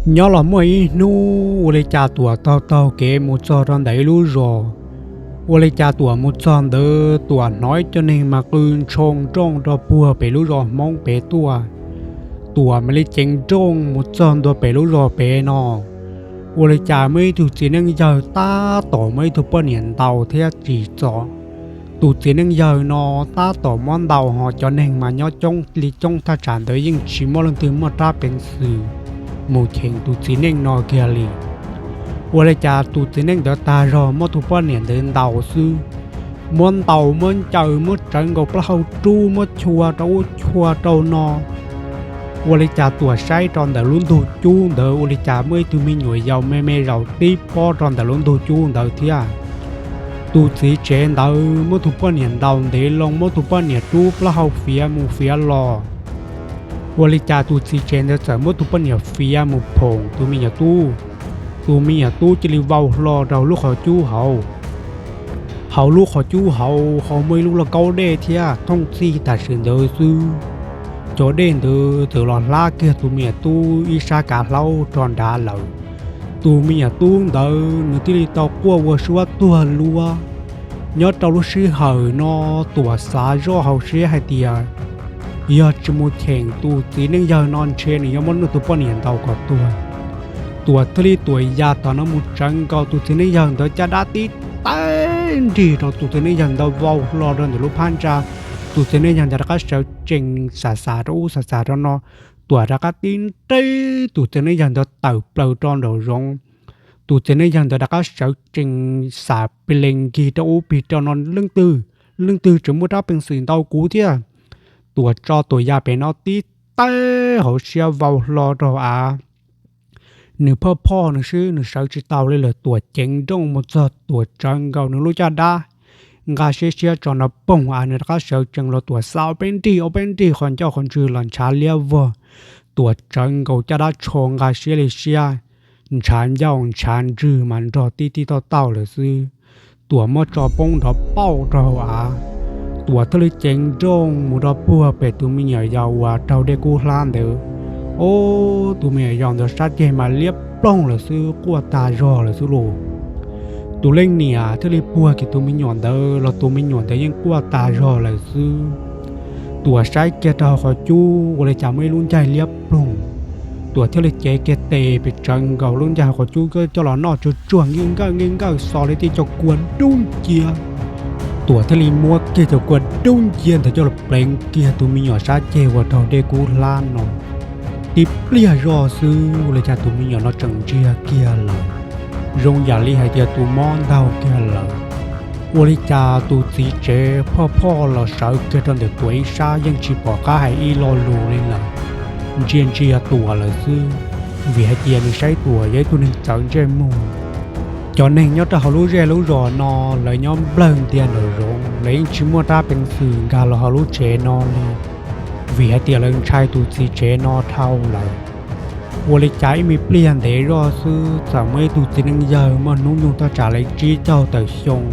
Nyob los muaj ib hnub ua li cas Tuam taug taug kev mus txog rau ntawm ib lub zos. Ua li cas Tuam mus txog ntawd Tuam hnov ib co neeg mas qw ntshoo nrooj rau puag pem lub zos Hmoob pem tuaj. Tuam mam li ceev nrooj mus txog ntua pem lub zos pem no, ua li cas muaj ib tug txiv neej yawg tab tom muab ib tug poj niam ntaus thiab tsim txom. Tus txiv neej yawg no tab tom muab ntaus ho cov neeg mas nyob coob li coob thaj tsam ntawd yeej tsis muaj leej twg muaj rab peev xwm mus cheem tus txiv neej no kiag li. Ua li cas tus txiv neej ntawd tag zog muab tus poj niam ntawd ntaus xwb, muab ntaus muab ncaws muab tsawv nkaus plaub hau rub muab chua rau ub chua rau no. Ua li cas Tuam saib rau ntawm lub ntug cub ntawd ua li cas muaj ib tug me nyuam yaus me me zaum tib pob rau ntawm lub ntug cub ntawd thiab. Tus txiv tsev ntawd muab tus poj niam ntaus ntev loo muab tus poj niam rub plaub hau fiav mus fiav los. Ua li cas tus txiv tsev ntawd txawm muab tus poj niam fiav mus phoom tus me nyuam tub. Tus me nyuam tub cia li vau hlo rau lub qhov cub hauv. Hauv lub qhov cub hauv ho muaj ib lub lauj kaub dej thiab thooj txij tam sim ntawd xwb. Cov dej ntawd txawm los hlab kiag tus me nyuam tub ib sab kav hlaub rau nrad lawm. Tus me nyuam tub ntawd nws thiaj li tau quaj ua suab tuag luaj. Nyob rau lub sij hawm no Tuam xav zoj hauv siab hais tias yog tsis mus cheem tus txiv neej yawg no ntshe nws yuav muab nws tus poj niam ntaus kom tuag. Tuam thiaj li tuam ya tom no mus tsawv nkaus tus txiv neej yawg ntawd caj dab tib teg nrig rau tus txiv neej yawg ntawd vau hlo rau ntawm lub phab ntsa. Tus txiv neej yawg ntawd rov qab sawv tsees xav xav rau ub xav xav rau no. Tuam rov qab tib nrig tus txiv neej yawg ntawd tawm plaws rau nraum zoov. Tus txiv neej yawg ntawd rov qab sawv tsees xav plig nkig rau ub plig rau no, leej twg, leej twg tseem muaj rab peev xwm ntaus kuv thiab? Tuam tso Tuam ya pem no tib teg hauv siab vau hlo rau av. Nws phoj phoj nws xwb nws sawv tsis tau li lawm. Tuam ceev nrooj mus txog Tuam tsawv nkaus nws lub caj dab, nqa siab siab tso nrov poog av nws rov qab sawv tsees los Tuam xav ob peb nrig ob peb nrig qhov ncauj qhov ntswg los ntshav liab vog. Tuam tsawv nkaus caj dab tsho nqa siab li siab, ntshav ncauj ntshav ntswg mas nrog tib tib tauj tauj lawm xwb. Tuam muab tso poob nrov pauj rau hauv av. Tuam thiaj li ceev nrooj mus rau puag pem tus me nyuam yaus uas raug dej kub hlab ntawd. Ob, tus me nyuam yaus ntawd sab ceg mas liab ploog lawm xwb, quaj tag zog lawm xwb lauj. Tus leej niam thiaj li puag kiag tus me nyuam ntawd los tus me nyuam ntawd yeej quaj tag zog lawm xwb. Tuam saib kiag rau hauv qhov cub ua li cas muaj ib lub ncaig liab ploog. Tuam thiaj li cev kiag tes pes tsawv nkaus lub ncaig hauv qhov cub coj los noj tsuag tsuag nkij nkawj nkij nkawj xo li tej cov kua dub ncia. Tuam thiaj li muab kiag cov kua dub ncia ntawd coj los pleev kiag tus me nyuam sab ceg uas raug dej kub hlab no. Tib pliag zoj xwb ua li cas tus me nyuam no tseem ntsiag kiag lawm, zoo yam li hais tias tus mob ntaug kiag lawm. Ua li cas tus txiv tsev phoj phoj los sawv kiag rau ntawm Tuam ib sab yeej tsis pom qab hais ib lo lus li lawm, ntsia ntsia Tuam lawm xwb, vim hais tias nws saib Tuam yog ib tug neeg txawv ntsej muag. Cov neeg nyob rau hauv lub zej lub zos no lawv nyob nplawg ntias nraum zoov, lawv yeej tsis muaj rab peev xwm nkag los hauv lub tsev no li, vim hais tias lawv ntshai tus txiv tsev no dhau lawm. Ua li cas ib me pliag ntev zoj xwb txawm muaj ib tug txiv neej yawg muaj hnub nyoog thaj tsam li tsib caug tawm xyoo,